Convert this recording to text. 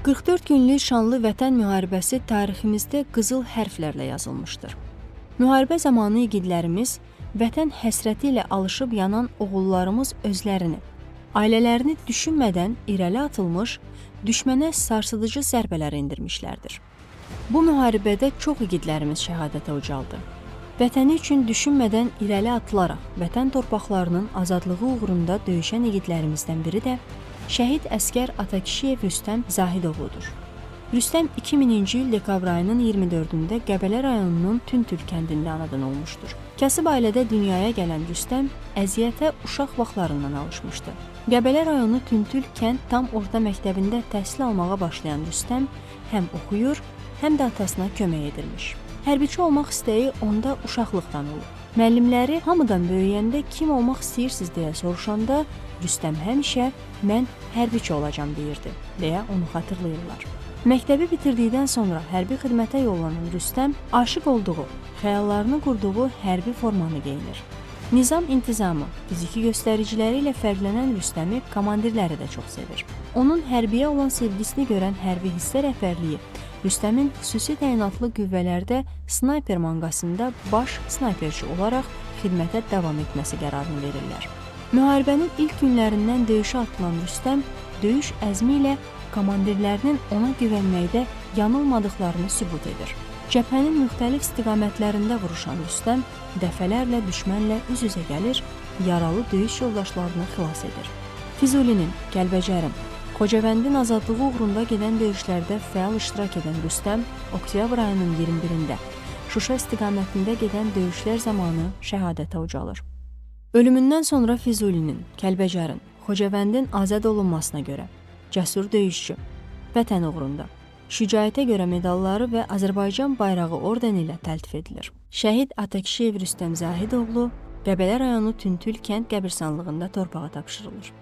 44 günlük şanlı Vətən müharibəsi tariximizdə qızıl hərflərlə yazılmışdır. Müharibə zamanı igidlərimiz, vətən həsrəti ilə alışıb yanan oğullarımız özlərini, ailələrini düşünmədən irəli atılmış, düşmənə sarsıdıcı zərbələr endirmişlərdir. Bu müharibədə çox igidlərimiz şəhadətə ucaldı. Vətəni üçün düşünmədən irəli atılaraq vətən torpaqlarının azadlığı uğrunda döyüşən igidlərimizdən biri də şəhid əsgər Atakişiyev Rüstəm Zahidoğludur. Rüstəm 2000-ci il dekabr ayının 24-də Qəbələ rayonunun Tüntül kəndində anadan olmuşdur. Kasıb ailədə dünyaya gələn Rüstəm əziyyətə uşaq vaxtlarından alışmışdı. Qəbələ rayonu Tüntül kənd tam orta məktəbində təhsil almağa başlayan Rüstəm həm oxuyur, həm də atasına kömək edirmiş. Hərbiçi olmaq istəyi onda uşaqlıqdan olub. Müəllimləri hamıdan böyüyəndə kim olmaq istəyirsiniz deyə soruşanda Rüstəm həmişə mən hərbiçi olacam deyirdi, deyə onu xatırlayırlar. Məktəbi bitirdikdən sonra hərbi xidmətə yollanan Rüstəm aşiq olduğu, xəyallarını qurduğu hərbi formanı geyinir. Nizam intizamı, fiziki göstəriciləri ilə fərqlənən Rüstəmi komandirləri də çox sevir. Onun hərbiyə olan sevgisini görən hərbi hissə rəhbərliyi Rüstəmin xüsusi təyinatlı qüvvələrdə snayper manqasında baş snayperçi olaraq xidmətə davam etməsi qərarını verirlər. Müharibənin ilk günlərindən döyüşə atılan Rüstəm, döyüş əzmi ilə komandirlərinin ona güvənməkdə yanılmadıqlarını sübut edir. Cəbhənin müxtəlif istiqamətlərində vuruşan Rüstəm dəfələrlə düşmənlə üz-üzə gəlir, yaralı döyüş yoldaşlarını xilas edir. Füzulinin, Kəlbəcərin, Xocavəndin azadlığı uğrunda gedən döyüşlərdə fəal iştirak edən Rüstəm oktyabr ayının 21-də Şuşa istiqamətində gedən döyüşlər zamanı şəhadətə ucalır. Ölümündən sonra Füzulinin, Kəlbəcərin, Xocavəndin azad olunmasına görə cəsur döyüşçü, Vətən uğrunda, Şücaətə görə medalları və Azərbaycan bayrağı ordeni ilə təltif edilir. Şəhid Atakişiyev Rüstəm Zahidoğlu Qəbələ rayonu Tüntül kənd qəbirstanlığında torpağa tapşırılır.